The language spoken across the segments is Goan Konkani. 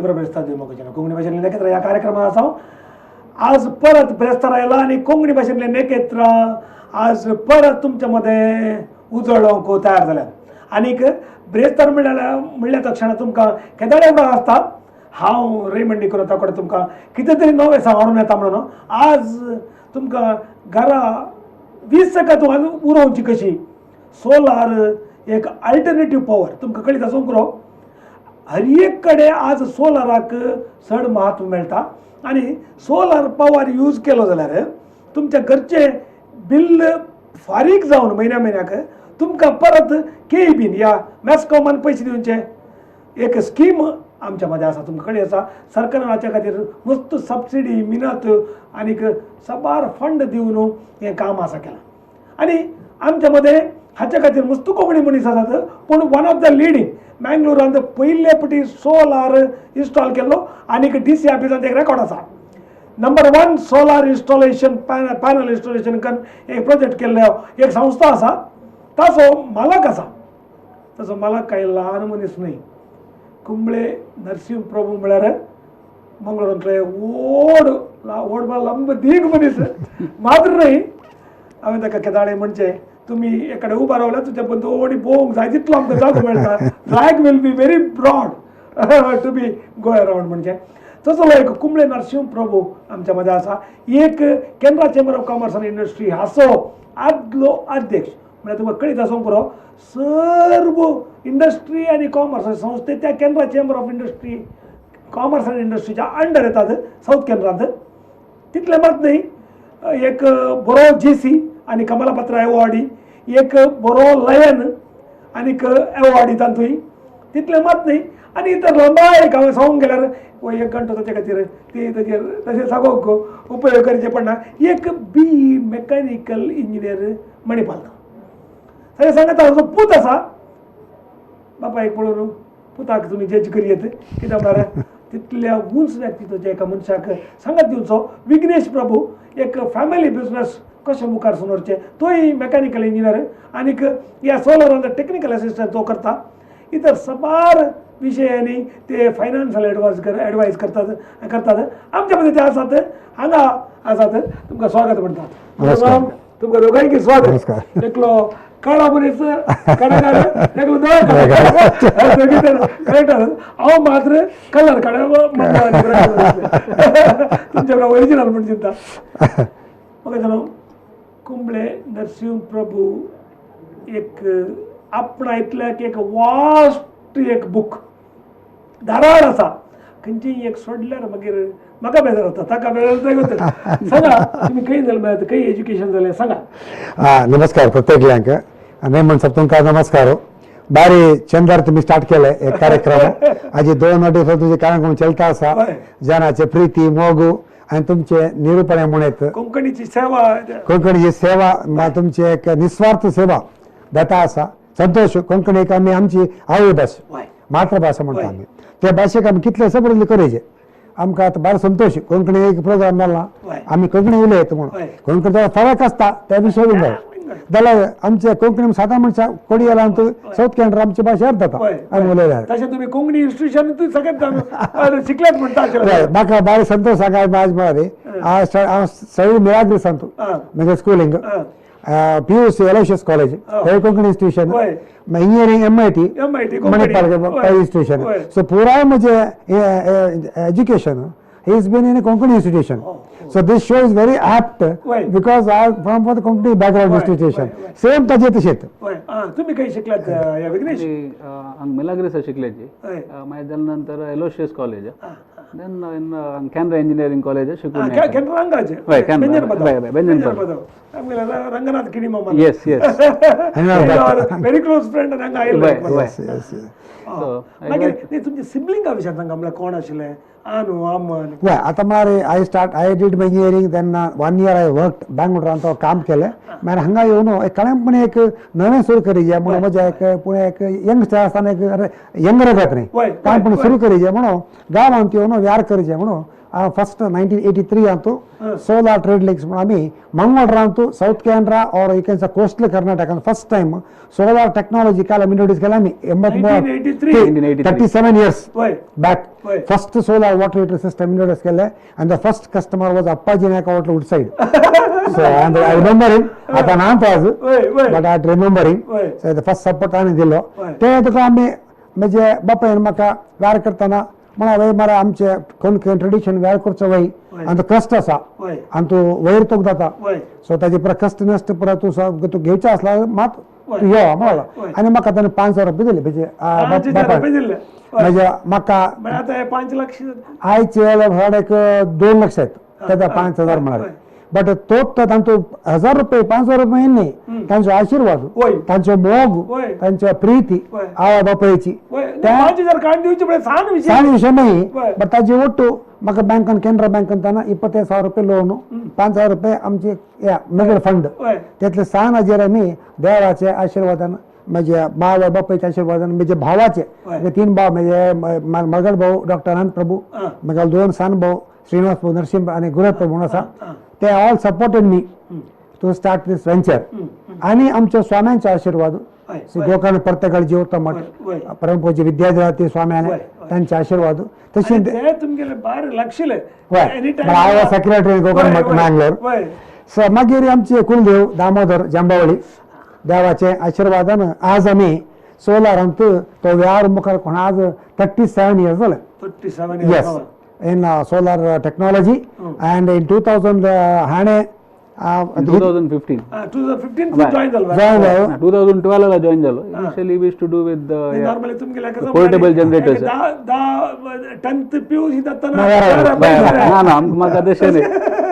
बरो ब्रेस्तार दिवं म्हाका कोंकणी भाशेंतलें नेकेत्र ह्या कार्यक्रमात आसा. आज परत ब्रेस्तार आयला आनी कोंकणी भाशेंतलें नेकेत्र आज परत तुमच्या मदें उजळोवंक तयार जाल्यात. आनीक ब्रेस्तार म्हणल्यार म्हणल्या तक्षणा तुमकां केदाळे उगडास आसता, हांव रेमंड निकोलता कडेन तुमकां कितें तरी नवें सांबाळून येता म्हणून. आज तुमकां घरा 20 सेकंद उरोवची कशी सोलार एक अल्टरनेटीव पॉवर तुमकां कळीत आसूंक पुरो. हर एक कडेन आज सोलाराक चड म्हत्व मेळटा आनी सोलार पॉवर यूज केलो जाल्यार तुमच्या घरचें बिल फारीक जावन म्हयन्या म्हयन्याक तुमकां परत के बीन या मॅस्कॉमान पयशे दिवचे एक स्कीम आमच्या मदें आसा. तुमकां कळीत आसा, सरकारान हाच्या खातीर मस्त सबसिडी मिनत आनीक साबार फंड दिवन हें काम आसा केलां. आनी आमच्या मदें हाच्या खातीर मस्त कोंकणी मनीस आसात, पूण वन ऑफ the leading मँगलोरांत पयले फावटी सोलार इन्स्टॉल केल्लो आनीक डी सी ऑफिसांत एक रेकॉर्ड आसा, number 1 solar installation panel installation करून एक प्रोजेक्ट केल्लो एक संस्था आसा. ताचो मालक आसा, ताचो मालक कांय ल्हान मनीस न्हय, कुंबळे नरसिंह प्रभू म्हळ्यार मंगळूरांतले व्हड व्हड म्हळ्यार लंब दीग मनीस मात्र न्हय. हांवें ताका केदाळे म्हणचें, तुमी एकडे उबा रावल्यार तुज्या बंदोवणी भोवंक जाय तितलो आमकां जागो मेळटा, flag will be very broad to be go around. म्हणजे तसो एक कुंबळे नरसिंह प्रभू आमच्या मदें आसा. एक Canara chamber of commerce and industry हाचो आदलो अध्यक्ष, म्हळ्यार तुमकां कळीत आसूंक पुरो, सर्व इंडस्ट्री आनी कॉमर्स संस्थे त्या Canara chamber of industry commerce and इंडस्ट्रीच्या under येतात साऊथ केनरांत. तितलें मात न्हय, एक बरो जी सी आनी कमलापत्र एवॉर्डी, एक बरो लयन आनीक एवॉर्डी तातूंय. तितलें मात न्हय, आनी इतर लंबाय हांवें सांगूंक गेल्यार एक घंटो ताचे खातीर ती ताचेर तशें सांगूंक उपयोग करचें पडना. एक बी मेकॅनिकल इंजिनियर मणिपाल ताणें सांगता, ताजो पूत आसा, बापायक पळोवन पुताक तुमी जज करयेत, कित्याक म्हळ्यार तितल्या उंच व्यक्तित्वाच्या एका मनशाक सांगात दिवचो. विघ्नेश प्रभू एक फॅमिली बिजनस कशें मुखार सरून व्हरचें, तोय मेकॅनिकल इंजिनियर आनीक ह्या सोलरान टेक्निकल असिस्टंट तो करता. इतर साबार विशयांनी ते फायनान्शियल एडवायज करतात. आमच्या मदीं ते आसात, हांगा आसात, तुमकां स्वागत म्हणटा. तुमकां दोगांयकी स्वागत. एकलो काळो मनीस कडेकार, एकलो धवो करेक्ट. हांव मात्र कलर काड तुमच्या ओरिजिनल म्हण चिंता. म्हाका जाणा, कुंबळे नरसिंह प्रभू एक आपणा इतल्याक एक वास्ट एक बूक धाराळ आसा, खंयचीय एक सोडल्यार मागीर म्हाका बेजार जाता, ताका बेजार जाता. सांगा, तुमी खंय जल्मल्यात, खंय एज्युकेशन जालें, सांगा. नमस्कार प्रत्येकल्यांक. रेमंड साहेब, तुमकां नमस्कार. बारी चंदार तुम्ही स्टार्ट केले एक कार्यक्रम. आजी 2 दिवस तुझे कार्यक्रम चलता आसा. जनाचे प्रीती मोग आनी तुमचे निरूपणे म्हणत कोंकणीची सेवा. कोंकणीची सेवा, तुमची एक निस्वार्थ सेवा जाता आसा. संतोष. कोंकणीक आमी आमची आवय भास, मातृभाषा म्हणटा आमी, त्या भाशेक आमी कितले सपडले करायचे. आमकां आतां बारा संतोष, कोंकणी एक प्रोग्राम जाला, आमी कोंकणी उलयता म्हणून. कोंकणी फरक आसता त्या विशय जाल्यार आमचे कोंकणी सादा मनशां कोडियलांत साऊथ केनरा आमची भाशा जाता आमी उलयल्यार. तशें तुमी कोंकणी इन्स्टिट्यूशन सगळें शिकल्यात म्हणटा. म्हाका बारी संतोष सांगा, आज म्हळ्यार हांव सगळी मिराग्री सांगतो, म्हजें schooling PUC Aloysius college, हे Konkani institution, engineering MIT, Manipal institution. So पुराय म्हजें education he's been in a Konkani institution. So this show is very apt because I am from the Konkani background institution. Same ताजे तशेंच. तुम्ही काही शिकलात विघ्नेश? हांगा मिलाग्रिसा शिकल्याची, मागीर जाल्या नंतर Aloysius college, then in Canara engineering college शिकून. केनरा हांगाचे? हय, केनरा, बेंजन. रंगनाथ किणी मामा. Yes yes very close friend हांगा आयिल्ले. मागीर तुमचे सिबलिंगा विशयान सांगा, म्हळ्यार कोण आशिल्ले आनु अम्मन? हय, आतां म्हळ्यार I did my engineering, then 1 year I work बँगलोरान तो काम केलें. मागीर हांगा येवन एक कळेपणी एक नवें सुरू करीजे म्हणून, म्हज्या एक पूण एक यंगस्टर आसतना एक यंग रगत न्ही, कामपण सुरू करीजे म्हणून गांवांत येवन व्यार करीजे म्हणून. फर्स्ट 1983 अंतू सोलार ट्रेड लीग्स म्हणून आमी Mangalore South Canara or you can say coastal Karnataka first time solar technology काल इंट्रोड्यूस केला आमी 1983. 37 years back. First solar water heater system introduce केले and the first customer was Appaji Naik hotel wood side. So and I remember him. आतां ना तो आज, but I remember him. So the first support आनी दिलो ते तुका आमी म्हणजे बापायन म्हाका व्यार करतना म्हणा वय मरे आमचे कोण ट्रेडिशन व्यार करचो वय आनी तो कश्ट आसा आनी तूं वयर तोक जाता, सो ताजे पुरा कश्ट नश्ट पुरा तूं तूं घेवचें आसल्यार मात तूं यो म्हणलो आनी म्हाका ताणें 5,000 रुपया दिले. म्हणजे म्हणजे म्हाका 5 लाख आयचे साडे 2 लक्ष आहेत ताका 5,000 म्हळ्यार, बट तो तांचो 1,000 रुपये 5,000 रुपये न्ही, तांचो आशिर्वाद, तांचो मोग, तांच्या प्रीती आवय बापायची सान विशय न्ही, बट ताजी ಒಟ್ಟು म्हाका बँकान केनरा बँकान ताना 25,000 रुपये लोन, 5,000 रुपये आमचे मेगल फंड, त्यातले 6 हाजेर आमी देवाचे आशिर्वादान, म्हज्या बाव बापायच्या आशिर्वादान, म्हज्या भावाचे 3 भाव, म्हणजे मगड भाऊ डॉक्टर अनंत प्रभू, म्हगेले 2 सान भाऊ श्रीनिवास प्रभू नरसिंह आनी गुरव प्रभू म्हणून आसा, ते all supported me to start this venture. आनी आमच्या स्वाम्यांचे आशिर्वाद, श्री गोकर्ण प्रत्येकाला जीवता मठ परमपूज्य विद्याधीराती स्वाम्याने त्यांचे आशीर्वाद. तशें हांव सेक्रेटरी गोकर्ण मठ मँगलोर. सो मागीर आमचे कुलदेव दामोदर जांबावळी देवाचे आशिर्वादान आज आमी सोलारांत तो व्यार मुखार कोण आज 37 इयर्स जाले. 37 years in solar technology. And in 2000 हाणे 2015 2015 जॉइन झालो, 2012 ला जॉइन झालो. Initially we used to do with normally तुमगेले portable generators. 10th PUC जाताना ना ना म्हाका तशें न्ही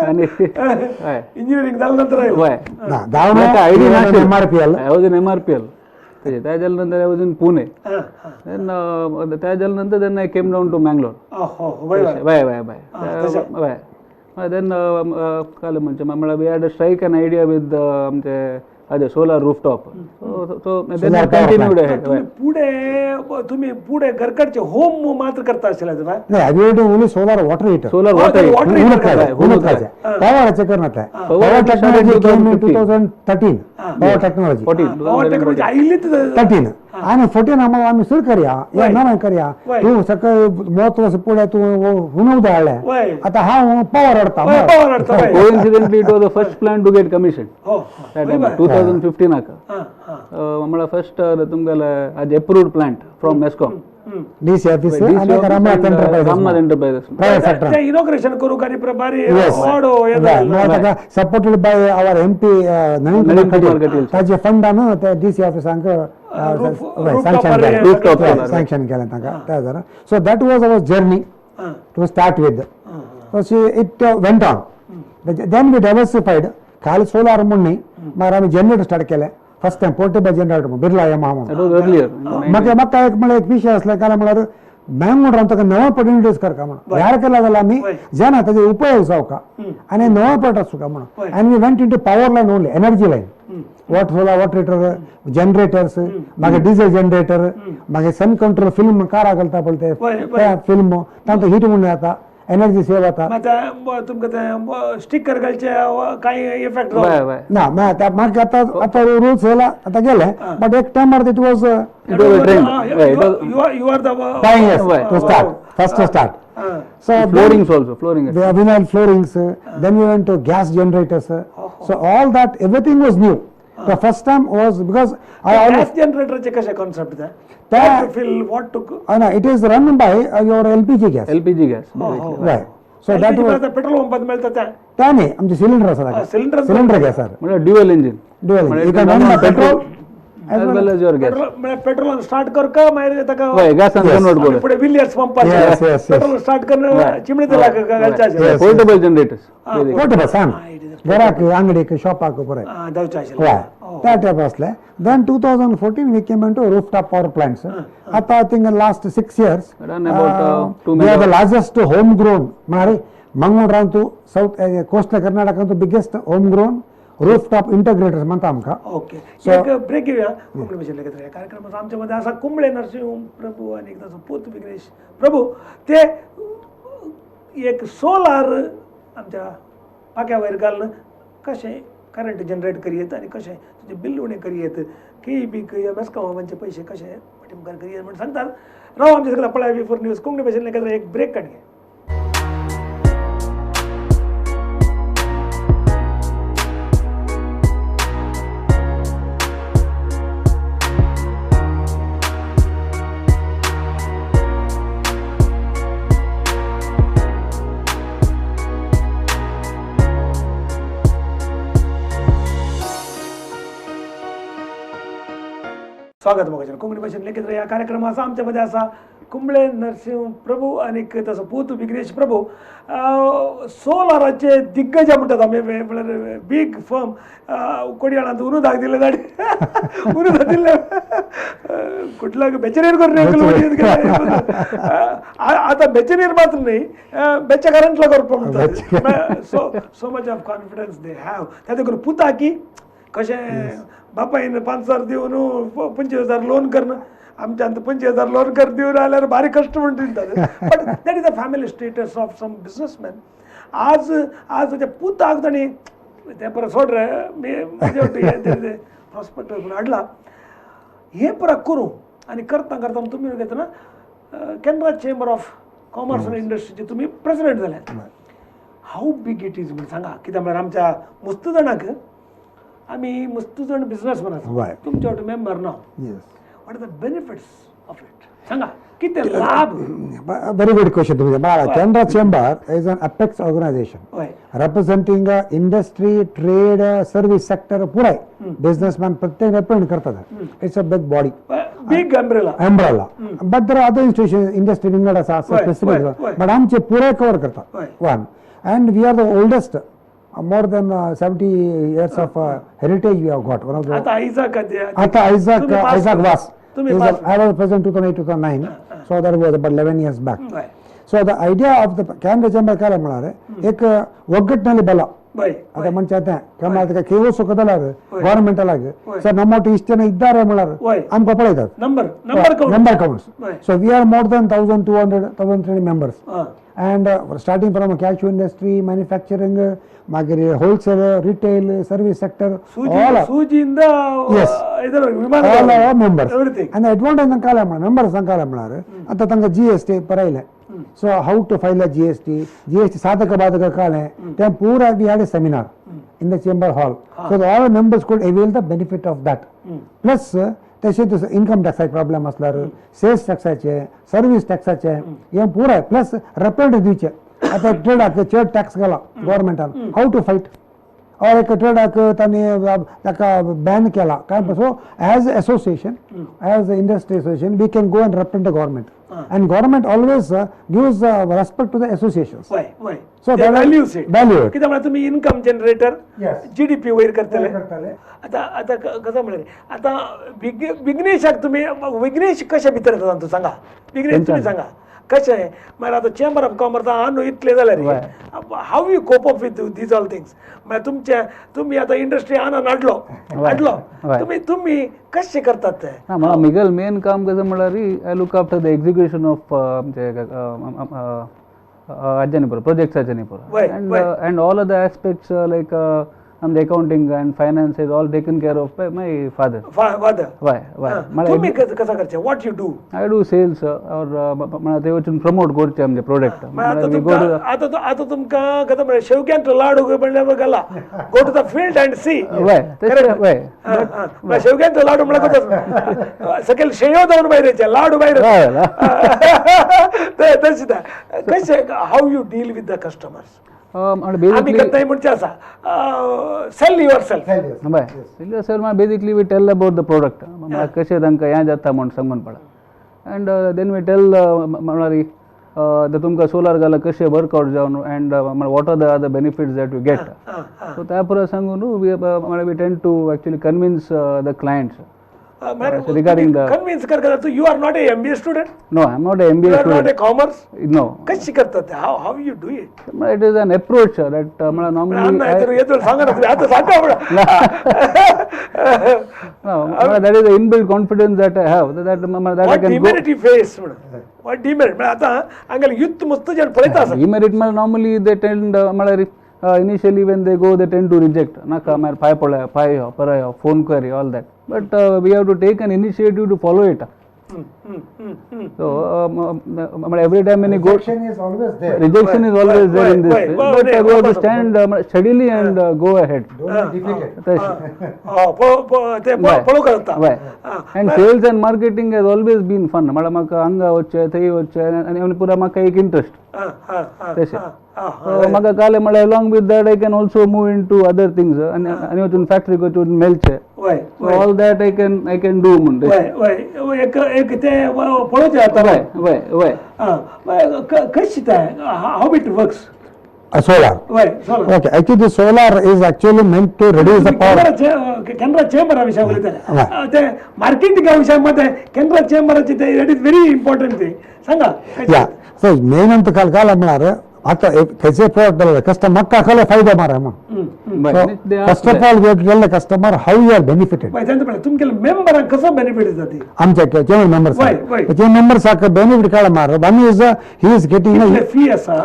आनी इंजिनियरिंग जाल्या नंतर हय ना दाव आयडी ना MRPL. I was in MRPL. त्या जाल्या नंतर I was in Pune. Then त्या जाल्या नंतर then I came down to Mangalore. Bye bye bye bye. Then कळ्ळें म्हणजे म्हळ्यार we had a strike an idea with आमचे अजे solar rooftop. So then continued ahead. पुढे तुम्ही पुढे घरकडचे होम मात्र करता असेल नाही, we do only solar water heater. Solar water heater पॉवराचे करणार. Power technology came in 2013. Power technology power technology आयली 13 आनी 14 आम्हाला आमी सुरू करया, हे नवें करया. तूं सकाळी 30 वर्सां पुढे तूं हुनूं हाडलें, आतां हांव पॉवर हाडटा. Coincidentally it was the first plant to get commission 2015 हाका. म्हळ्यार फर्स्ट तुमगेले आज approved plant from MESCOM DC office आनी Ramnath enterprises. Ramnath enterprises private sector ते इनॉग्रेशन करू का प्रभारी auto supported by our MP Nalin Kumar Kateel ताजे फंडान ते डीसी ऑफिसांक सँक्शन केलें तांकां त्या जाणां. So that was our journey to start with. So it went on. Then we diversified. खाली सोलार म्हूण न्ही, मागीर आमी जनरेटर स्टार्ट केले. First time portable generator Birla Yamaha म्हणून. म्हाका म्हाका एक म्हळ्यार एक विशय आसले कारण म्हळ्यार मँगलोरान ताका नवो प्रोडक्ट इंट्रोड्यूस करका म्हणून तयार केला जाल्यार आमी जेन्ना ताजो उपयोग जावका आनी नवो प्रोडक्ट आसूका म्हणून. आनी we went into power line only, energy line, water solar water heater generators, मागीर डिझल जनरेटर, मागीर सन कंट्रोल फिल्म कारा घालता पळय ते फिल्म तांचो हीट म्हणून जाता, एनर्जी सेव जाता. तुमकां ते स्टिकर घालचे कांय इफेक्ट ना मागीर आतां आतां रुल्स येयला आतां गेले, बट एक टायमार it was pioneers to start, first to start. So floorings also, flooring vinyl floorings, then we went to gas generators. So all that everything was new. The first time was because I always gas generator चे कशे concept ते what to fill, what to no, it is run by your LPG gas. LPG gas. Right. So that was petrol पंपात मेळता ते ते न्ही आमचे सिलिंडर आसा, सिलिंडर गॅस म्हणजे dual engine. Dual engine you can run petrol as well as your gas. Petrol start करका मागीर ताका हय गॅसान कन्वर्ट करू फुडें विलियर्स पंपाचेर पेट्रोल स्टार्ट करून चिमणी तेलाक घालचें आशिल्लें. पोर्टेबल जनरेटर्स, पोर्टेबल सांग घराक आंगडीक शॉपाक बरें धांवचें आशिल्लें. हय त्या टायप आसलें. Then 2014 we came into rooftop power plants. आतां I think last 6 years we are the largest home grown म्हळ्यार मंगळूरांतू सावथ कोस्टल कर्नाटकांतू biggest home grown rooftop integrators म्हणता आमकां. ओके, एक ब्रेक घेऊया. कोंकणी भाशेंतल्या ह्या कार्यक्रमात आमच्या मध्ये असा कुंबळे नरसिंह प्रभू आनी ताचो पूत विघ्नेश प्रभू ते एक सोलार आमच्या पाक्या वयर घालून कशें करंट जनरेट करयेत आनी कशें तुजें बिल उणें करयेत, के बीक मेस्कामांचे पयशे कशे फाटीं मुखार करयेत म्हण सांगतात. राव आमच्या सगळ्या पळय V4 news Konkani भाशेंतल्यान एक ब्रेक काडया. स्वागत मोगाचें कोंकणी भाशेन लेखित ह्या कार्यक्रम आसा. आमच्या मध्ये आसा कुंबळे नरसिंह प्रभू आनी तसो पूत विघ्नेश प्रभू. सोलाराचे दिग्गज म्हणटात आमी, म्हळ्यार बीग फर्म कोडयाळांत उनुदाक दिले ताणी, उनुदाक दिले कुठला बेचनीर करून आतां बेचनीर मात्र न्ही, बेच्या करंटला करपा म्हणटात. So so much of confidence they have. त्या देखून पुताकी कशें बापायन 5,000 दिवन 25,000 लोन करून आमच्यान 25,000 लोन कर दिवन जाल्यार बारीक कश्ट म्हण दितात. But that is a family status of some businessman. आज आज त्या पुताक तांणी तें परत सोड रे मी म्हजे प्रॉस्पेक्टर म्हणून हाडला. हे परत करूं आनी करता करता तुमी घेतना Canara chamber of commerce and इंडस्ट्रीचे तुमी प्रेसिडेंट जाले. हाव बीग it is म्हण सांगा. कित्याक म्हळ्यार आमच्या मुस्त जाणांक आमी मस्त जण बिझनेसमॅन आसा, तुमच्या वाटे मेंबर ना. What are the benefits of it सांगा, कितें लाभ? व्हेरी गुड क्वेश्चन तुमचें. Canara chamber is an apex organisation representing industry, trade, service sector पुराय बिझनेसमॅन प्रत्येक रिप्रेझेंट करतात. It's a big body, big umbrella umbrella. But there are other institution, industry विंगड आसा स्पेसिफीक, बट आमचे पुराय कवर करतात. One and we are the oldest, more than 70 years of heritage we have got. One of the Ata Isaac Vaz. I was president 2008-2009, so that was about 11 years back. Right. So the idea of the Canara Chamber काय म्हळ्यार एक ಒಗ್ಗಟ್ಟಿನಲ್ಲಿ ಬಲ. ಅದ ಮಂಚ ಕೇವಲ ಸುಖದಲ್ಲ ಗವರ್ಮೆಂಟ್ ಅಲ್ಲ ಸರ್, ನಮ್ಮೊಟ್ಟು ಇಷ್ಟು ಜನ ಇದ್ದಾರೆ म्हळ्यार ಆಮಕಾं ಪಳयतात number counts. So we are more than 1,200 1,300 members. And starting from cashew industry, manufacturing, मागीर wholesale, retail, service sector, all all our members. And advantage तांकां म्हळ्यार मेंबर्स तांकां म्हळ्यार आतां तांकां GST परायलें. So how to file a GST, GST साधक बाधक कळ्ळें तें पुरा we had a seminar in the chamber hall. So all members could avail the benefit of that. Plus तशेंच इन्कम टॅक्साचे प्रॉब्लेम आसल्यार, सेल्स टॅक्साचे, सर्वीस टॅक्साचे हें पुराय प्लस रेप्रेंट दिवचे. आतां ट्रेडाक चड टॅक्स घाला गव्हर्मेंटान, how to fight और एक ट्रेडाक तांणी ताका बॅन केला काय. So as association, as industry association, we can go and represent the government. And government always gives respect to the associations. So they values it. Value it. कित्याक म्हळ्यार तुमी इन्कम जनरेटर, GDP वयर करतले. आतां आतां कसो म्हळ्यार आतां विघ्नेशाक तुमी, विघ्नेश कशें भितर येता तूं सांगा. विघ्नेश तुमी सांगा कशें म्हळ्यार आतां चेंबर ऑफ कॉमर्स आहा न्हू इतलें जाल्यार how you cope up with these all things. म्हळ्यार तुमचे तुमी आतां इंडस्ट्री आनान हाडलो हाडलो, तुमी तुमी कशें करतात ते? ना, म्हगेलें मेन काम कशें म्हळ्यार I look after the execution of आमचे हाज्यानी पुरो प्रोजेक्ट्साच्यानी पुरो, and all other aspects like आमचे accounting and finance is all taken care of by my father. Father why why तुमी कसं करचे? What you do? I do sales or म्हळ्यार ते वचून प्रमोट करचे आमचे प्रोडक्ट. आतां आतां तुमकां कसं म्हळ्यार शेवग्यांतलो लाडू म्हणल्यार गेला, go to the field and see. वय वय शेवग्यांतलो लाडू म्हळ्यार कसं सकयल शेयो जावन भायर येचे लाडू भायर तशें कशें how you deal with the customers? आमी करताय म्हणचे आसा sell yourself. Sell yourself basically we tell about the product, कशें तांकां हें जाता म्हूण सांगून पडा. अँड then we tell म्हळ्यार तुमकां सोलार घाला कशें वर्कआउट जावन and what are the other benefits that you get. So त्या पुरो सांगून म्हळ्यार we tend to actually convince the clients. Regarding the convince करता. You are not a MBA student? No, I am not a MBA you are not student. A commerce? No. कशी करतात? How you do it? It is an approach that म्हळ्यार नॉर्मली येतो सांगा ना तुम्ही आता, सांगा. That is the inbuilt confidence that I have that I can go. Demerit you face म्हणून, what demerit म्हळ्यार आतां हांगेले युथ मस्त जण पळयता आसा. डिमेरीट म्हळ्यार नॉर्मली they tend म्हळ्यार initially when they go they tend to reject. नाका मागीर पांय पळय, पांय यो, परय यो, फोन कर, all that. But we have to take an initiative to follow it. So म्हळ्यार every time when you go, Rejection is always there. Rejection is always there in this, but we have to stand steadily and go ahead. Don't be defeated. तशें ते पळोवंक जाता. And sales and marketing has always been fun. म्हळ्यार म्हाका हांगा वचचें थंय वचचें आनी पुरा म्हाका एक इंट्रस्ट तशें. म्हाका कळ्ळें म्हळ्यार along with that I can also move into other things आनी आनी वचून फॅक्टरीक वचून मेळचें. All that I can do म्हूण. एक एक ते पळोवचें जाता. वय वय वय. कशें तें, how it works? Solar. वय, solar. Okay, actually the solar is actually meant to reduce the power. Canara चेंबरा विशय उलयता ते मार्केटिंगा विशय मध्ये केनरा चेंबराचे ते that is very important thing. सांगा. या, सो मेन अंत काल काल म्हळ्यार आतां खंयचे प्रोडक्ट जाल्यार कस्टमर म्हाका कसलो फायदो मार म्हूण. First of all we have to tell the customer how you are benefited. तुमगेले मेंबरांक कसो बेनिफीट जाता? आमच्या चेंबर मेंबर्स, चेंबर मेंबर्साक बेनिफीट काळ मार. One is he is getting fee आसा.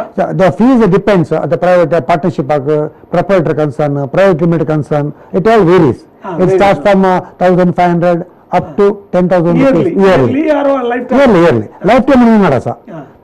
The fees depends the private पार्टनरशिपाक, proprietor concern, private limited concern, it all varies. It start from 1500 up to 10,000 rupees yearly. Yearly life time म्हणून आसा.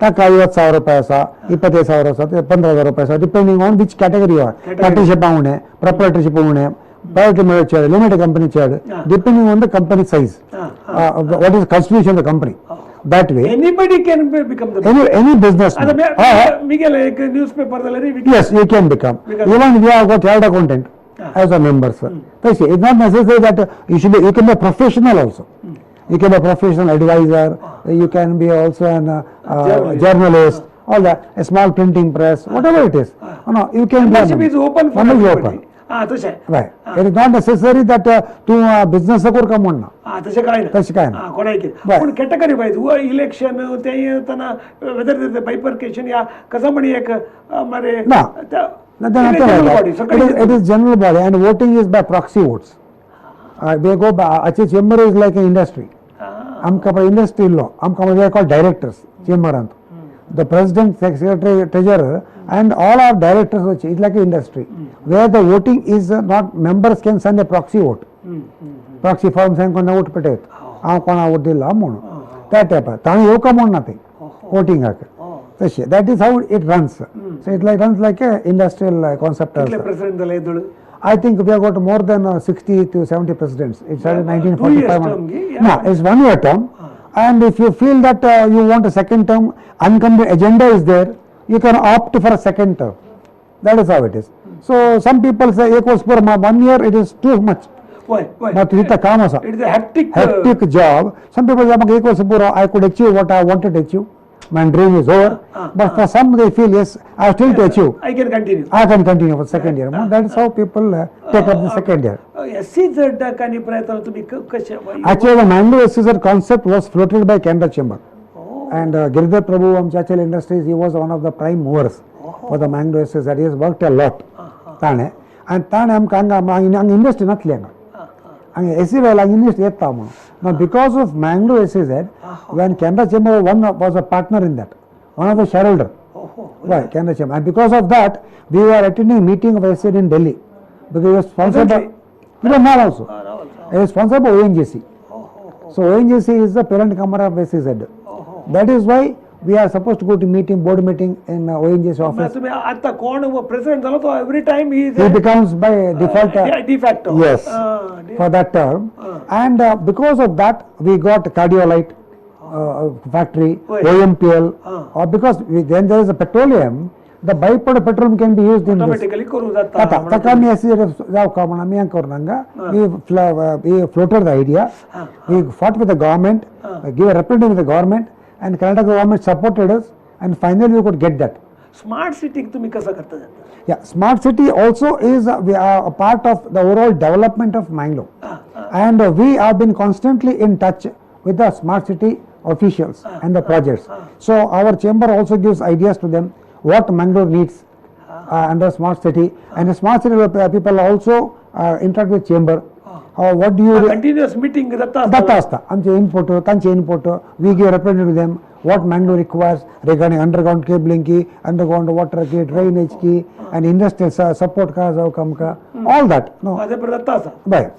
ताका 50,000 रुपये आसा, 25,000 आसा, 15,000 रुपये आसा, depending on which category are. Partnership उणें, प्रॉपर्टरशीप उणें, private limited चड, लिमिटेड कंपनी चड, depending on the company size, what is constitution the company. That way anybody can become the any business. मिगेले एक न्यूजपेपर जाल्यार yes, you can become. Even we have got chartered accountant as a member, sir. It's not necessary that you should be, you can be a professional also. You can be a professional advisor, you can be also an journalist, all that, a small printing press, whatever it is. No, you can be. Membership is open for everybody. तशें. Right. It is not necessary that तूं बिझनेस करका म्हूण ना. तशें कांय ना. तशें कांय ना. कोणाय कितें. पूण कॅटेगरी वायज इलेक्शन तें येतना वेदर बायफर्केशन या कसो म्हणी एक मरे ना. Nothing like that. It is general body and voting is by proxy votes. They go by, actually chamber is like an industry. Amka by industry law, amka they are called directors, chamber ant. The president, secretary, treasurer and all our directors, it's like an industry where the voting is not, members can send a proxy vote. Proxy form sign kona vote petayत. हांव कोणा vote दिला म्हणून. That type. ताणें येवका म्हूण ना ते voting हाका. That is how it runs. So it like runs like a industrial concept. President जाले येदोळ? I think we have got more than 60 to 70 presidents. It started in 1945. 2 years term, No, it's 1 year term. And if you feel that you want a second term, uncompleted agenda is there, you can opt for a second term. That is how it is. So some people say, ek was for 1 year, it is too much. Why? Why? But it is a kaam asa. It is a hectic, hectic job. Some people say, ek was pura, I could achieve what I wanted to achieve. My dream is over. But for some they feel, yes, I have still to achieve. I can continue. I can continue for second year. That is how people take up the second year. SEZ आनी प्रयत्न तुम्ही कशे? Actually, the Mangalore SEZ concept was floated by Canara Chamber. And Giridhar Prabhu from Chachal Industries, he was one of the prime movers for the Mangalore SEZ. He has worked a lot. Tane. And Tane amka anga industry natli anga. Anga SEZ industry yetta म्हणून. Now, because of Mangalore SEZ, when Canara Chamber one was a partner in that, one of the shareholder, right, Canara Chamber, and because of that, we were attending meeting of SEZ in Delhi, because it was sponsored by, even now also, it was sponsored by ONGC. So ONGC is the parent company of SEZ. That is why we are supposed to go to meeting, board meeting in ONGC office. President every time he becomes by default. De facto. Yes, for that term. And because of that, we got Cardiolite factory, OMPL, or because then there is a petroleum, the byproduct petroleum can be used in this. Automatically we floated the idea, we fought with the government, gave a representative with the government, and Karnataka government supported us, and finally we could get that. Smart city तुम्ही कसं करता? Yeah, smart city also is we are a part of the overall development of Mangalore. And we have been constantly in touch with the smart city officials and the projects. So our chamber also gives ideas to them what Mangalore needs under smart city, and the smart city people also interact with chamber. What do you continuous meeting Datta Datta आसता आमचे इनपुट, तांचे input, we give representative them what Mangalore requires regarding underground cabling की, अंडरग्राउंड वॉटर की, ड्रेनेज की and industrial support का जावं आमकां, all that no. अशें दत्ता आसा. Right.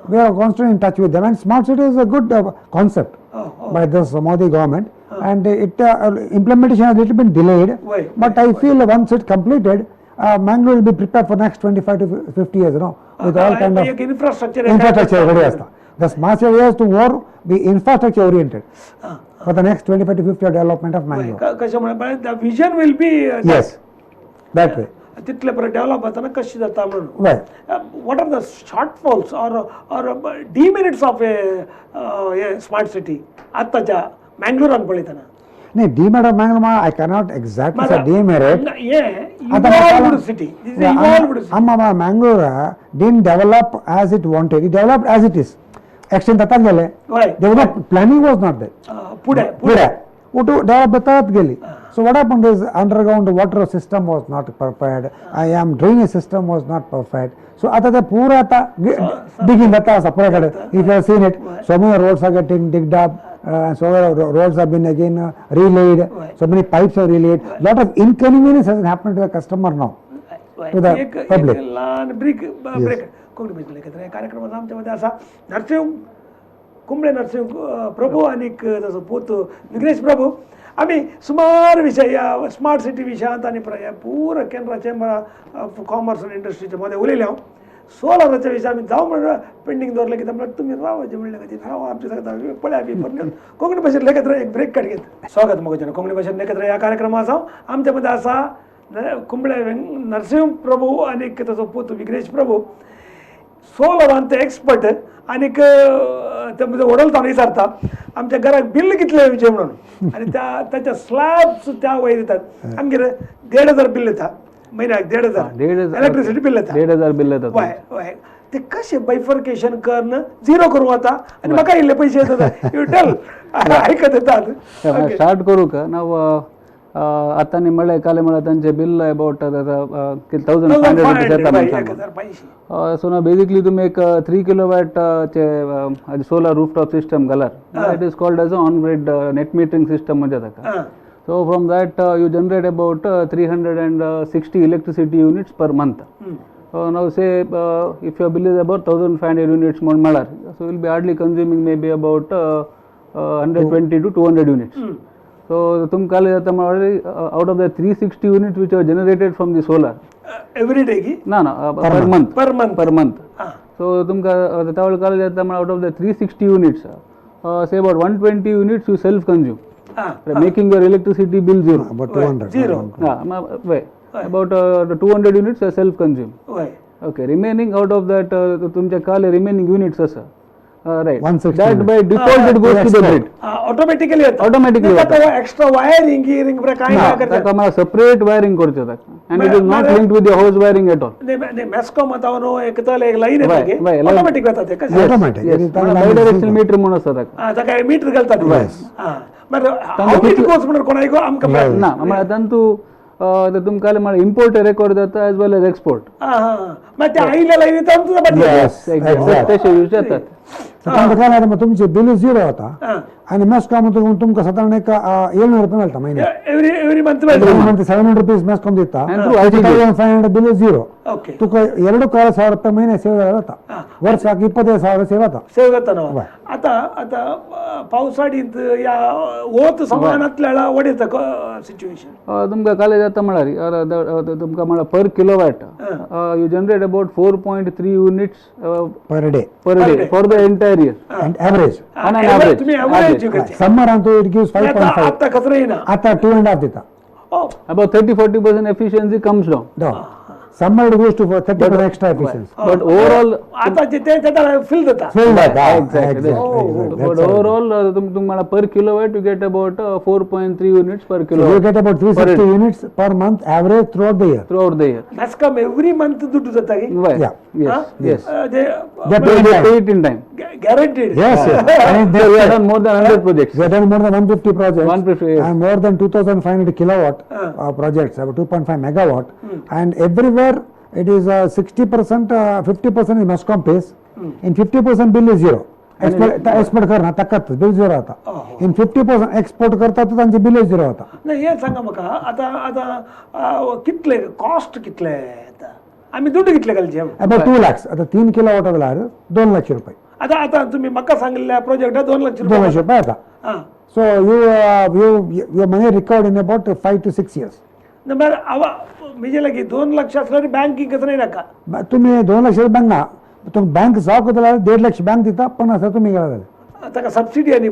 We are constantly in touch with them, and smart city is a good concept by this Modi government, and it implementation has little been delayed, but I feel once it completed, Mangalore will be prepared for next 25 to 50 years, you know, with all kind of एक infrastructure infrastructure ready asta. The smart city has to more be infrastructure oriented for the next 25 to 50 year development of Mangalore. कशें म्हणल्यार vision will be yes, that way. तितले बरें डेव्हलप जाताना कशें जाता म्हणून. Right. What are the shortfalls or demerits of a smart city आताच्या मँगलोरान पळयतना? नाही, demerit of Mangalore I cannot exactly say demerit. Evolved city, evolved city. आम्हा Mangalore didn't develop as it wanted, it developed as it is. Extend जातात गेले, planning was not there. पुढे पुढे ಒಟ್ಟು ಡೆವಲಪ್ जातात गेली. So what happened is underground water system was not perfect, I am drainage system was not perfect. So आता ते पूरा आता डिगिंग जाता आसा पुरा कडेन. If you have seen it, so many roads are getting digged up, so many roads have been again relaid, so many pipes are relaid. Lot of inconvenience has happened to the customer now, to the public. ल्हान ब्रेक ब्रेक. कोंकणी भाशेंतल्यान एकत्र ह्या कार्यक्रमात आमच्या मदें आसा नरसिंह कुंबळे, नरसिंह प्रभू आनीक ताचो पूत विघ्नेश प्रभू. आमी सुमार विशय ह्या स्मार्ट सिटी विशयांत आनी पुरा केनरा चेंबर ऑफ कॉमर्स आनी इंडस्ट्रीच्या मदें उलयलें हांव. सोलराच्या विशय आमी जावं म्हणून पेंडींग दवरलें कित्याक म्हणल्यार तुमी रावाचें म्हणलें खातीर राव आमचे सांगता पळय आमी परत कोंकणी भाशेंतल्यान एकत्र एक ब्रेक काड घेत. स्वागत म्हजें कोंकणी भाशेंतल्यान एकत्र ह्या कार्यक्रमा आसा. आमच्या मदें आसा कुंबळे नरसिंह प्रभू आनीक ताचो पूत विघ्नेश प्रभू. सोलरान ते एक्सपर्ट आनीक ते म्हजे वडोल ताणें विचारता आमच्या घराक बिल कितलें येवचें म्हणून, आनी त्या ताच्या स्लॅब्स त्या वयर दितात. आमगेर 1500 बिल येता म्हयन्याक, 1500 इलेक्ट्रिसिटी बिल येता, 1500 बिल येता. हय हय, ते कशें बायफर्केशन करून झिरो करूं वता आनी म्हाका इल्ले पयशे येतात. You tell आयकत येतात. स्टार्ट करूं का नाव? आतां न्ही म्हळ्यार काले म्हळ्यार तांचे बिल अबाउट 1500 रुपीज येता. सो ना बेसिकली तुमी एक 3 किलोवॅटचे सोलर रूफटॉप सिस्टम घालार, it is called as a on grid net metering system म्हणजे ताका. So from that you generate about 360 electricity units per month. Now say if your bill is about 1500 units म्हूण म्हळ्यार, so will be hardly consuming maybe about 120 to 200 units. So तुमकां जाता म्हळ्यार out of the 360 units which are generated from the solar every day की ना ना per month, per month, per month. So तुमकां तावळ काल जाता म्हळ्यार out of the 360 units say about 120 units you self consume, making your electricity bill zero. About 200. Zero. About 200 units are self consume. Okay, remaining out of that तुमच्या काल रिमेनिंग युनिट्स आसा, right, that by default it goes to the grid automatically. Automatically extra wiring gearing काय ना, ताका मला सेपरेट वायरिंग करचें ताका, and it is not linked with the house wiring at all. नाही, मेस्कॉम आतां न्हू एक तल एक लायन येता, ऑटोमॅटिक वता ते. कशें ऑटोमॅटिक बाय डायरेक्शनल मीटर म्हणून आसता ताका. ताका मीटर घालतात. मागीर how it goes म्हणून कोणाक आमकां ना. म्हळ्यार तांतू तुमकां म्हळ्यार इम्पोर्ट रेकॉर्ड जाता एज वेल एज एक्सपोर्ट. मागीर ते आयिल्ले लायनी तशें यूज जातात. तांकां तुमचे बिल झिरो जाता आनी मेस्कॉम तुमकां सादारण एक 700 रुपया मेळटा म्हयन्याक. एवरी मंथ 700 रुपीज मेस्कॉम दिता, 2500 बिल झिरो. तुका 2,500 रुपये महिने सेव जाता, वर्साक 25,000 सेव जाता. सेव जाता न्हू. आतां आतां पावसाळींत या वत समानांतल्या what is the situation? तुमकां काले जाता म्हळ्यार तुमकां म्हळ्यार per kilowatt you generate about 4.3 units per day, per day for the entire year. And average on an average. तुम्ही average summer Antu it gives 5.5. आता कसं येईना, आता 2.5 दिता. About 30-40% efficiency comes down. Summer it goes to 30% extra efficiency. But overall आता जे ते त्याला फिल जाता. फिल जाता. Exactly. But overall तुम्हाला per kilowatt you get about 4.3 units per kilowatt. You get about 360 units per month average throughout the year. Throughout the year. MESCOM every month दुड्डू जाता की? Yes. Yes. They pay it in time. Guaranteed. Yes, yes. And So we have done more than 100 projects. We have done more than 150 projects. 150, yes. And more than 2,500 kilowatt projects, about 2.5 megawatt. And everywhere it is 60%, 50% is MESCOM pays. In 50% bill is zero. Export करना ताकत बिल झिरो आता. इन 50% एक्सपोर्ट करता तर तांचे बिल झिरो आता. नाही हे सांगा म्हाका आतां आतां कितले कॉस्ट कितले येता आमी दुड्ड कितले घालचे? About 2 lakhs. आता 3 किलोवॉट जाल्यार 2 लाख रुपये. आतां आतां तुमी म्हाका सांगिल्ल्या प्रोजेक्टाक 2 लाख 2 लाख रुपये येता. So you your money recovered in about 5 to 6 years. म्हळ्यार आवा म्हणजे लागीं 2 लक्ष असल्यार बँकिंग कसं नाही नाका. तुम्ही 2 लक्ष बँक ना तुमकां बँक जावं जाल्यार 1.5 लक्ष बँक दिता, 50,000 तुमी गेला जाल्यार. ताका सबसिडी आनी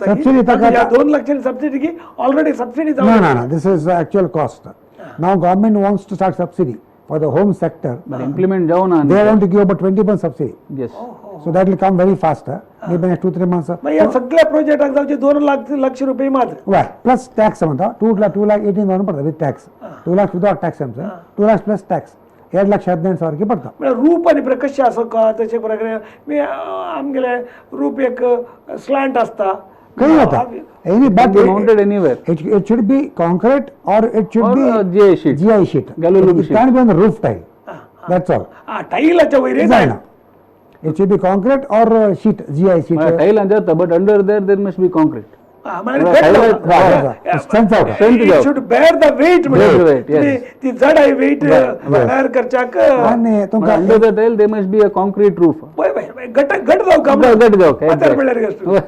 सबसिडी ताका 2 लक्षांनी सबसिडी की ऑलरेडी सबसिडी ना ना ना, this is actual cost. Now government wants to start subsidy for the home sector. But implement जावना. They want to give about 20% subsidy. Yes. So that will come very fast. Maybe next 2-3 months. मागीर ह्या सगळ्या प्रोजेक्टाक जावचे 2 लाख रुपये मात्र. Right. Plus tax म्हणता 2,18,000 पडता with tax. 2 lakh without tax आमचं. 2 lakhs plus tax. 2,18,000 की पडता. म्हळ्यार रूप आनी कशें आसा का तशें प्रकारे मी आमगेले रूप एक स्लँट आसता. खंय वता any but mounted anywhere. It should be concrete or it should be GI sheet. GI sheet. Galvalume sheet. Can be on the roof tile. That's all. टायलाच्या वयर जायना. It should be concrete or sheet, GI sheet. Tile जाता but under there there must be concrete. It should bear the weight. ती जड weight bear करच्याक under the tile there must be a concrete roof. घट घट जावका घट जावका.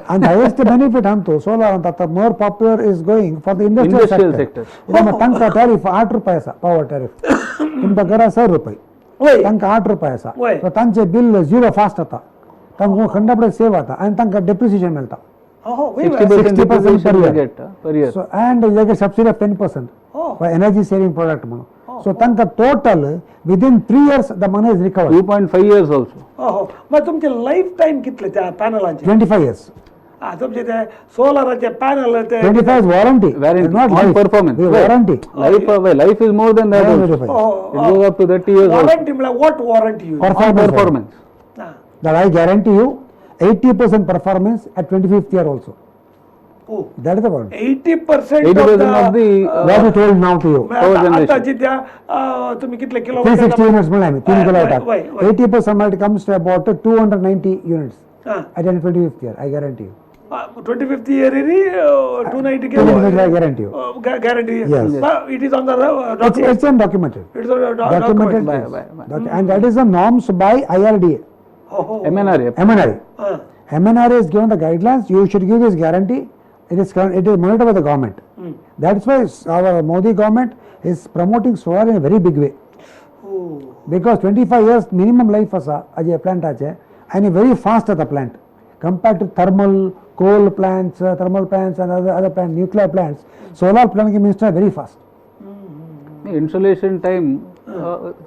And highest benefit अंतु solar ಅಂತ आता more popular is going for the industrial sector. तांकां टॅरिफ 8 रुपये आसा पॉवर टॅरिफ. तुमकां घरा 6 रुपये, तांकां 8 रुपये आसा. सो तांचे बिल झिरो फास्ट जाता, तांकां खंडपणे सेव जाता आनी तांकां डेप्रिसिएशन मेळटा. 60% per year. So, and they get subsidy of 10% for energy saving product. So, tanka total within 3 years the money is recovered. 2.5 years also. Oh, but तुमचे lifetime कितले त्या पॅनलांचे? 25 years. तुमचे ते सोलाराचे पॅनल ते 25 years warranty. Warranty not on life. Performance. The warranty. Life is more than that also. It goes up to 30 years. Warranty म्हणजे what warranty you? Performance. That I guarantee you 80% performance at 25th year also. Oh. That is the warranty. 80% of the what we told now to you. आता जिद्या तुम्ही कितले किलो 360 units म्हणले आम्ही 3 kilowatt. 80% it comes to about 290 units at 25th year. I guarantee you. 25th year 290 kilo. I guarantee you. Guarantee. Yes. It is on the document. It's on documented. It's on documented. And that is the norms by IRDA. MNRA. MNRA. MNRA is given the guidelines. You should give this guarantee. It is monitored by the government. That's why our Modi government is promoting solar in a very big way. Because 25 years minimum life asa aje plant ache and very fast at the plant compared to thermal coal plants, thermal plants and other plants, nuclear plants. Solar plant can install very fast. Installation time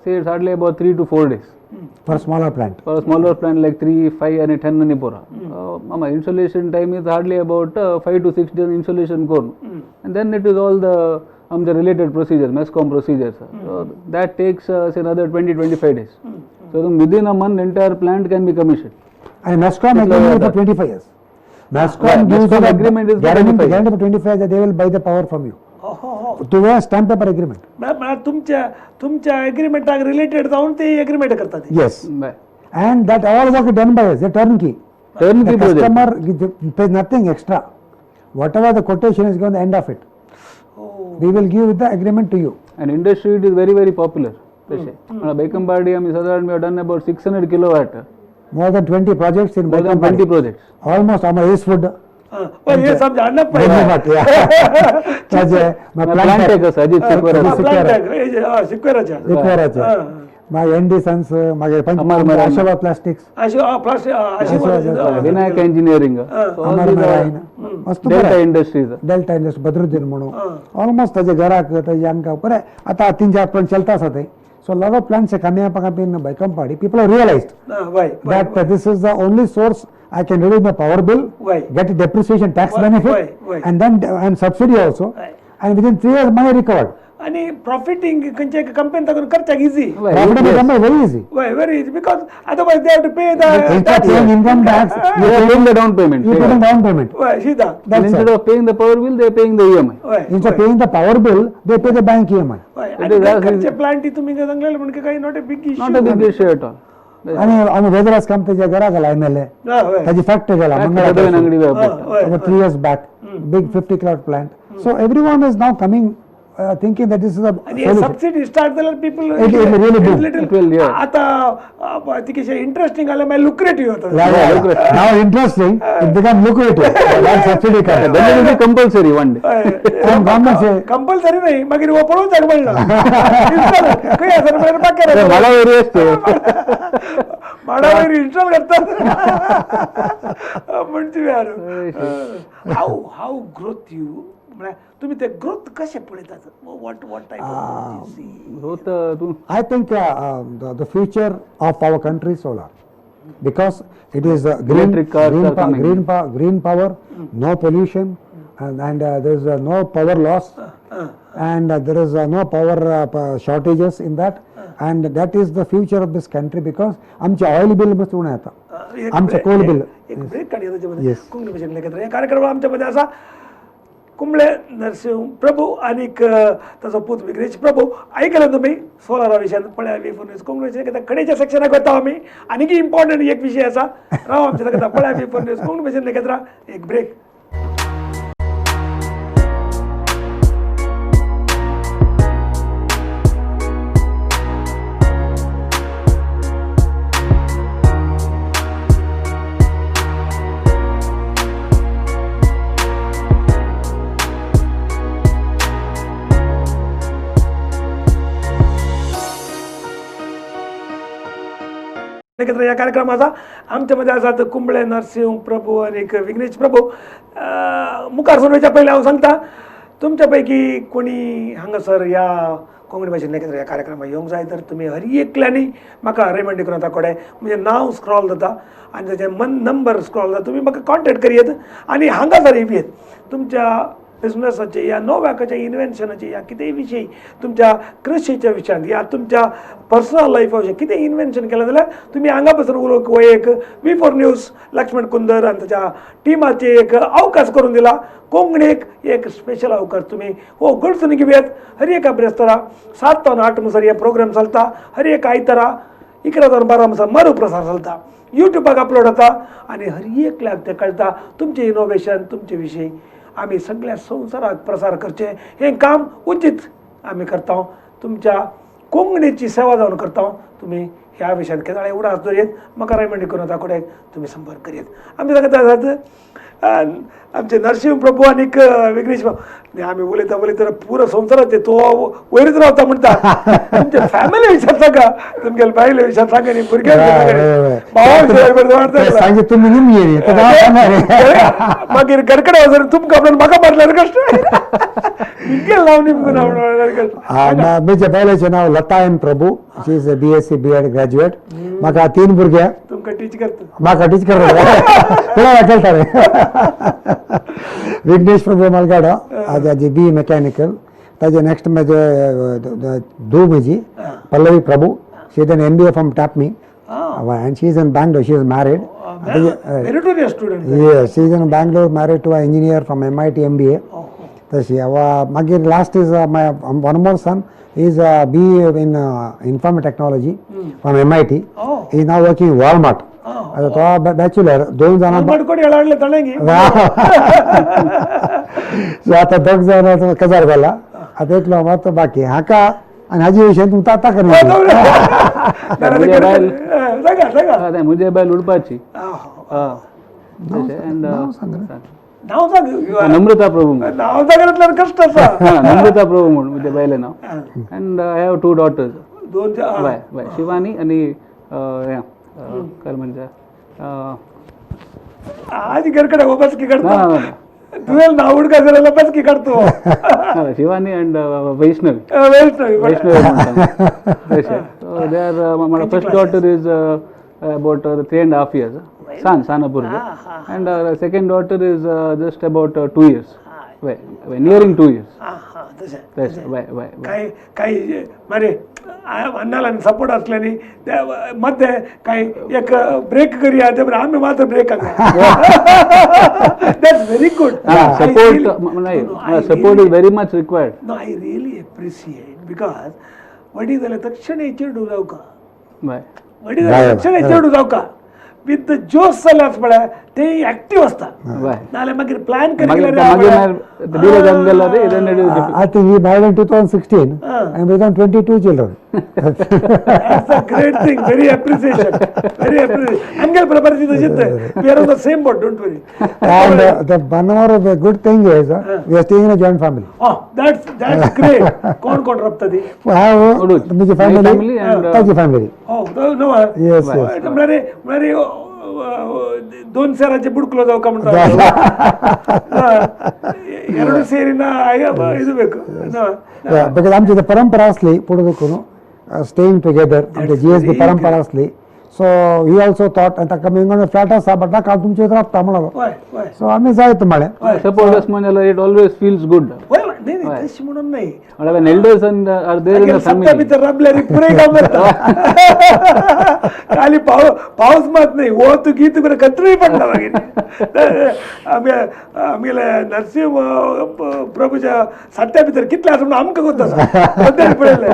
say it's hardly about 3 to 4 days. For smaller plant. For a smaller plant like 3, 5 and 10 and pora. Mama, installation time is hardly about 5 to 6 days installation korn. And then it is all the related procedures, MESCOM procedures. So that takes say another 20-25 days. So within a month entire plant can be commissioned. And MESCOM agreement for 25 years. MESCOM gives the agreement is guarantee for 25 years that they will buy the power from you. To a stamp paper agreement. तुमच्या एग्रीमेंटाक रिलेटेड जाऊन ते एग्रीमेंट करतात. Yes. And that all work done by us, the turnkey. Turnkey the customer pays nothing extra. Whatever the quotation is given, the end of it. We will give the agreement to you. And industry it is very very popular. Baikampady आम्ही साधारण we have done about 600 kilowatt. More than 20 projects in More than 20 projects. Almost our Ace Food. हे समजा अण्णप्पा. सिक्वेराचे मागीर एनडी सन्स, मागीर आशिर्वाद plastics, Vinayak engineering, delta industries, delta industry Badruddin म्हणून ऑलमोस्ट ताजे घराक ताजे आमकां बरें आतां 3-4 प्लांट चलता आसा थंय. So lot of plants are coming up in Baikampady. People have realized that this is the only source I can reduce my power bill, get depreciation tax benefit, and then and subsidy also, and within 3 years money recovered. आनी प्रॉफिटींग खंयच्या एका कंपनी ताकून करच्याक easy. Very easy. Very easy because otherwise they have to pay the Instead of paying income tax, you are paying the down payment. You pay the down payment. वय सीधा. Instead of paying the power bill, they are paying the EMI. Instead of paying the power bill, they pay the bank EMI. आनी खर्चे प्लांट तुम्ही सांगलेले म्हणजे काही not a big issue. Not a big issue at all. आनी आमी वेदराज कामतेच्या घरा गेला एम एल ए, ताजी फॅक्टरी गेला Mangala 3 years back, big 50 kilowatt plant. So everyone is now coming thinking that this is a solution. Subsidy start जाल्यार people it will really boom. It will, yeah. आता तिकेशे इंटरेस्टिंग आले मागीर लुक्रेटिव्ह जाता. Now interesting, it become lucrative. That subsidy comes. Then it will be compulsory one day. And government say compulsory नाही, मागीर हो पळोवन जाग मेळना. खंय आसा म्हळ्यार बाकी माडावयर आसता, माडावयर इन्स्टॉल करतात म्हणचे यार. हाव ग्रोथ you म्हळ्यार तुम्ही ते ग्रोथ कशे पळयतात? What type of growth? I think the future of our country solar, because it is green, green power, no pollution, and there is no power loss, and there is no power shortages in that, and that is the future of this country. Because आमचे ऑयल बिल मस्त उणें येता, आमचे कोल बिल. एक ब्रेक काडया ताचे मध्ये. कोंकणी भाशेन लेखत ह्या कार्यक्रमात आमच्या मध्ये आसा कुंबळे नरसिंह प्रभू आनीक ताचो पूत विघ्नेश प्रभू. आयकलें तुमी सोलारा विशयान पळया वी फोर न्यूज कोंकणी भाशेन लेखता. कडेच्या सेक्शनाक वता आमी, आनीक इम्पॉर्टंट एक विशय आसा. राव आमच्या लेखता पळया वी फोर न्यूज कोंकणी भाशेन लेखत राव. एक ब्रेक. एकत्र या कार्यक्रमाचा आमच्यामध्ये आसात कुंबळे नरसिंह प्रभू आनी विघ्नेश प्रभू. मुखार सरोवच्या पयलीं हांव सांगता, तुमच्या पैकी कोणी हांगासर ह्या कोंकणी भाशेन एकत्र ह्या कार्यक्रमाक येवंक जाय तर तुमी हर एकल्यांनी म्हाका रेमंड डिक्रोता कडेन म्हणजे नांव स्क्रॉल जाता आनी ताचें मन नंबर स्क्रॉल जाता, तुमी म्हाका कॉन्टेक्ट करयेत आनी हांगासर येवयेत. तुमच्या बिजनसाचे या नव्याकाच्या इन्व्हेन्शनाचे या कितेंय विशयी, तुमच्या कृशीच्या विशयांत या तुमच्या पर्सनल लायफा विशयी कितें इन्व्हेन्शन केलें जाल्यार तुमी हांगा बसून उलोवंक हो एक V four news Laxman Kundar आनी ताच्या टिमाचे एक अवकाश करून दिला. कोंकणीक एक स्पेशल अवकाश तुमी हो गडसून घेवयात. हर एका ब्रेस्तारा 7 ते 8 म्हणसर हे प्रोग्राम चलता, हर एक आयतारा 11 ते 12 म्हणसर मरू प्रसार चलता, युट्यूबाक अपलोड जाता आनी हर एकल्याक तें कळटा. तुमचें इनोवेशन तुमचे विशयी आमी सगळ्या संवसाराक प्रसार करचें हें काम उचित आमी करता, तुमच्या कोंकणीची सेवा जावन करता. तुमी ह्या विशयांत केन्ना उडास दवरयेत म्हाका रेमंड डिक्रोता कडेन तुमी संपर्क करयेत. आमी सांगता आसात आमचे नरसिंह प्रभू आनीक विघ्नेश बाबू. आमी उलयता उलयता पुरो संवसाराचे तो वयरच रावता म्हणटा. तुमच्या फॅमिली विशयात सांगा, तुमगेले बायले विशयात सांगा न्ही, भुरग्यां सांगे तुमी निमये मागीर घरकडे वचून तुमकां आपल्यान म्हाका मारल्यार कश्ट निमगेल नांव निमगून म्हज्या बायलेचें नांव Lata M Prabhu. She is a B S C B Ed graduate. म्हाका 3 भुरगे. तुमकां टीच करता? म्हाका टीच करता खेळटा रे. विघ्नेश प्रभू मलगाडो ताजी बी मेकॅनिकल, ताजे नेक्स्ट म्हजे धूव म्हजी Pallavi Prabhu. She is an M B A from TAPMI and she is in Bangalore. She is married. Meritorious student. Yes, she is in Bangalore, married to an engineer from MIT MBA. तशी मागीर last is my one more son is B in information technology from MIT. Is now working Walmart. आता तो बॅचलर 2 जाणां सो आतां 2 जाणां काजार जाला, आतां एकलो मात बाकी हाका आनी हाजे विशयान तुमकां आतां करना. म्हजे बायल उडपाची नांव सांग. नम्रता प्रभू. नांव सांगल्यार कश्ट आसा. नम्रता प्रभू म्हूण म्हज्या बायलें नांव. And I have 2 daughters. 2 बाय बाय शिवानी आनी हें काय म्हणजे आज घरकडे बसकी काडतो तुवें नांव उडका जाल्यार बसकी काडतो. शिवानी अँड वैष्णवी. वैष्णवी वैष्णवी तशें. So they are my first daughter is about 3.5 years, सान सान भुरगें, and second daughter is just about 2 years, nearing 2 years. तशें वय वय. काही काही मारे अन्नाला सपोर्ट असल्याने मध्ये काही एक ब्रेक करूया, ते आम्ही मात्र break. That's very good. Support नाही, support is very much required. No, I really appreciate because वडील जाल्यार तक्षण चेडू जावका, वडील जाल्यार तक्षण चेडू जावका विथ जोश जाल्यार पळय ते ऍक्टिव्ह असता, नाल्यार मागीर plan I think he married in 2016 and we have 22 children. That's a great thing. Very appreciation. Very appreciation. Angel Prabharji तशीच. We are on the same boat, don't worry. And the one more of the good thing is we are staying in a joint family. Oh, that's great. कोण कोण राबता ती? I have my family and Taji family. Oh, no. Yes, yes. म्हळ्यार दोन सेराचे बुडकुलो जावका म्हणता, ಎರಡು ಸೇರಿನ ಇದು ಬೇಕು. Because आमची परंपरा असली पुढे देखून स्टेइंग टुगेदर, आमचे जी एस बी परंपरा असली. सो he also thought आनी ताका हिंगा फ्लॅट आसा बट नाका हांव तुमचे राबता म्हणलो. सो आमी जायत म्हळें सपोर्ट आस म्हणल्यार it always feels good. नाही नाही तशें म्हणून नाही, when elders and are there in the family भितर राबल्यार पुरे काम जाता. खाली पावस मात नाही वत गीत बरें कत्रूय पडटा मागीर. आमगेले नरसिंह प्रभूच्या सात्या भितर कितले आसा म्हणून आमकां गोत आसा, पळयलें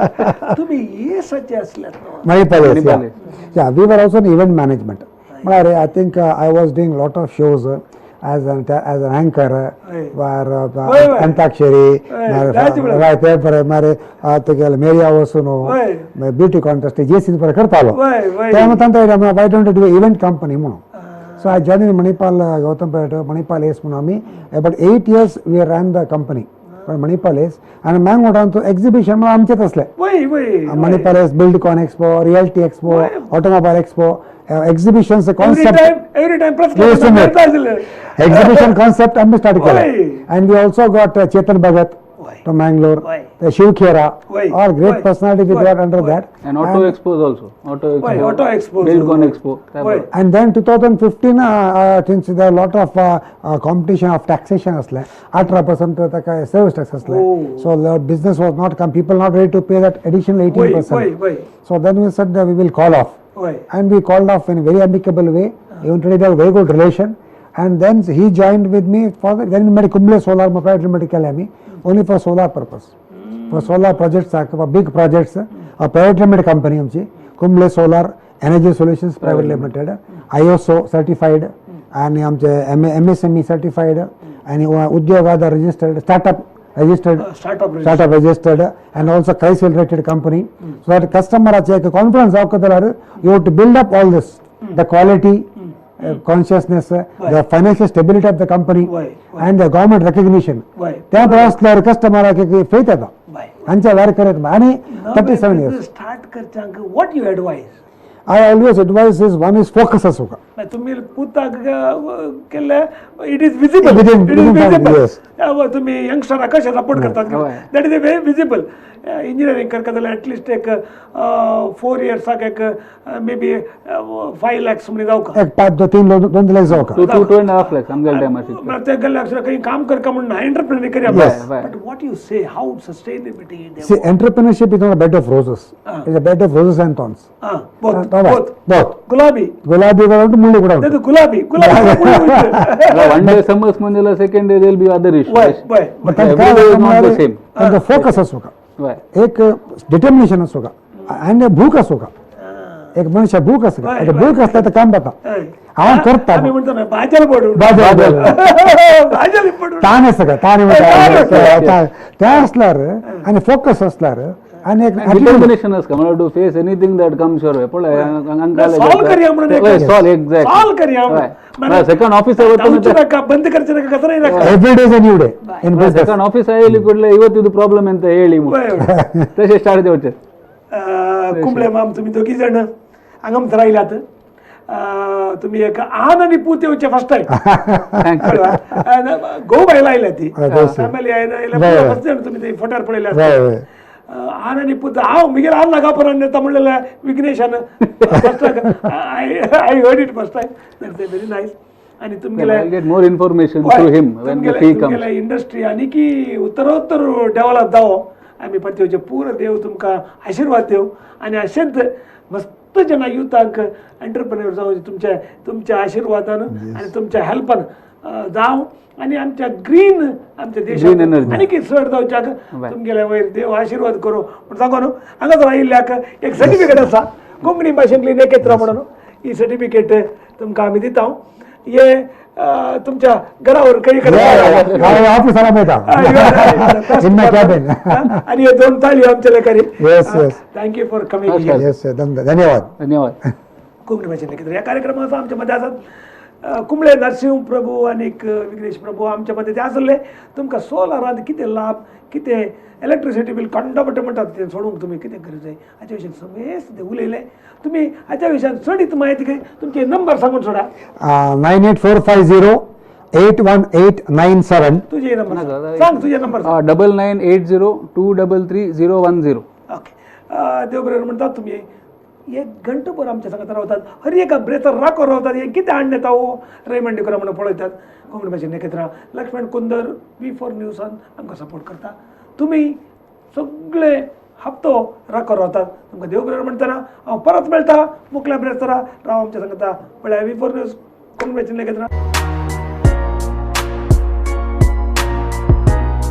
तुमी येसाचे आसल्यात. Manipal, yeah, we were also in event management. म्हळ्यार I think I was doing lot of shows as an anchor, antakshari, paper, मारे तुगेले मेरिया वसून ब्युटी कॉन्टेस्ट जे सी करतालो. तेन्ना तांकां why don't do event company म्हणून. So I join in Manipal Gautam Pet Manipal Ace म्हणून आमी about 8 years we ran the company Manipal Ace. आनी मँगोटान एक्झिबिशन म्हणून आमचेच असले. Manipal Ace Buildcon expo, realty expo, automobile expo, exhibitions concept every time exhibition concept आम्ही स्टार्ट केला. And we also got Chetan Bhagat from Mangalore, Shiv Khera, all great personality we got under that. And auto expos also, auto expo, Buildcon expo. And then 2015 since there lot of competition of taxation असले, 18% ताका सर्विस टॅक्स असले. So business was not come, people not ready to pay that additional 18%. So then we said we will call off. And we called off in a very amicable way. Even today we have a very good relation. And then he joined with me for the, then we made Kumble Solar Private Limited केले only for solar purpose. For solar projects, for big projects, a private limited company आमची Kumble Solar Energy Solutions Private Limited, ISO certified, आणि आमचे MSME certified, आणि Udyog Aadhaar registered, startup registered, startup registered, and also CRISIL rated company. So that customer एक confidence जावंक जाल्यार you have to build up all this, the quality, consciousness, the financial stability of the company, and the government recognition. त्या प्रवासल्यार कस्टमराक एक फेथ येता हांच्या वेर करत. आनी 37 years start करच्यांक what you advise? I always advise is one is focus आसूंक. तुम्ही पुताक केल्ले it is visible, it is visible. तुम्ही यंगस्टराक कशें सपोर्ट करतात that is a very visible. Engineering करता जाल्यार एटलिस्ट एक 4 इयर्साक एक मे बी 5 लॅक्स म्हण जावका, एक 5 2 3 2 लॅक्स जावका, 2.5 लॅक्स आमगेले टायमार. ते गेल्ले खंय काम करका म्हण ना, एंटरप्रेन्योर करया. But what you say how sustainability? See, entrepreneurship is not a bed of roses, it's a bed of roses and thorns. Both, both. गुलाबी ಗುಲಾಬಿ ಉಂಟು, ಮುಳ್ಳು ಕೂಡ ಉಂಟು. ಗುಲಾಬಿ ಗುಲಾಬಿ ಒನ್ ಡೇ ಸಮಸ್ ಮಂದಿಲ್ಲ, second day there will be other issue. But focus आसूंक, एक डिटर्मिनेशन आसूंक, आनी भूक आसूंक. एक मनुष्य भूक आसूंक, भूक आसल्यार काम जाता. हांव करता ताण आसा, ताण तें आसल्यार आनी फोकस आसल्यार आनी एक डिटर्मिनेशन आसता म्हळ्यार to face anything that comes your way. पळय सॉल्व करया म्हणून, सॉल्व एक्झॅक्ट सॉल्व करया. सेकंड ऑफिसर नाका, ಬಂದ್ करचे नाका, ಕಸರ ಇಲ್ಲ. Every day is a new day in business. Second office ಹೇಳಿ ಕೂಡಲೇ ಇವತ್ತಿದು ಪ್ರಾಬ್ಲಮ್ ಅಂತ ಹೇಳಿ तशें स्टार्ट जावचें. कुंबळे माम तुम्ही दोघी जण हांगा राहिलात, तुम्ही एक आन आनी पूत येवचे फर्स्ट टायम. घोव बायला आयल्या ती फॅमिली आयल्या, फर्स्ट टायम तुम्ही ते फोट्यार पळयले. आन आनी पूत हांव म्हगेर आन नागापुरान येता म्हणलें विघ्नेशान first I heard it first time. That's a very nice. आनी तुमगेले I get more information through him when he comes. तुमगेले इंडस्ट्री आनी की उत्तरोत्तर डेव्हलप जावो आमी परतेवचे पुरो देव तुमकां आशिर्वाद दिवं आनी अशेंच मस्त जेन्ना युथांक एंटरप्रेन्युअर जावं तुमच्या तुमच्या आशिर्वादान आनी तुमच्या हेल्पान जावं आनी आमच्या ग्रीन आमच्या देशात आनी की चड जावच्याक तुमगेले वयर देव आशिर्वाद करूं म्हण सांगो न्हू. हांगासर आयिल्ल्याक एक सर्टिफिकेट आसा कोंकणी भाशेंतली नेकेत्रां म्हणून ही सर्टिफिकेट तुमकां आमी दिता. हे तुमच्या घरावर काही ऑफिसाला मेळटा इन my cabin. आणि हे दोन ताळयो आमच्या लेखारी. Yes yes thank you for coming. Yes, धन्यवाद धन्यवाद. कोंकणी भाशेन ह्या कार्यक्रमाचो आमच्या मध्ये आसात कुंबळे नरसिंह प्रभू आनीक विघ्नेश प्रभू आमच्या मध्ये ते आसले. तुमकां सोलारांत कितें लाभ, कितें इलेक्ट्रिसिटी बील कंडपट्टे म्हणटात तें सोडूंक तुमी कितें करूंक जाय हाच्या विशयान समेस्त ते उलयले. तुमी हाच्या विशयान चडीत म्हायती काय तुमचे नंबर सांगून सोडा. 98450 81897. तुझे नंबर सांग, तुझे नंबर 9980 233 010. ओके. देव बरें म्हणटात तुमी एक घंटोभर आमच्या सांगत रावतात, हर एका ब्रेतर राखो रावतात. हे कितें हाडून येता हो रेमंड डिकोरा म्हणून पळयतात. कोंकणी भाशेन एकत्र लक्ष्मण कुंदर V4 न्यूजान आमकां सपोर्ट करता. तुमी सगळे हप्तो राखो रावतात. तुमकां देव बरें म्हणटना हांव परत मेळटा मुखल्या ब्रेस्तरा राव आमच्या सांगता पळया V4 news Konkani भाशेन एकत्र.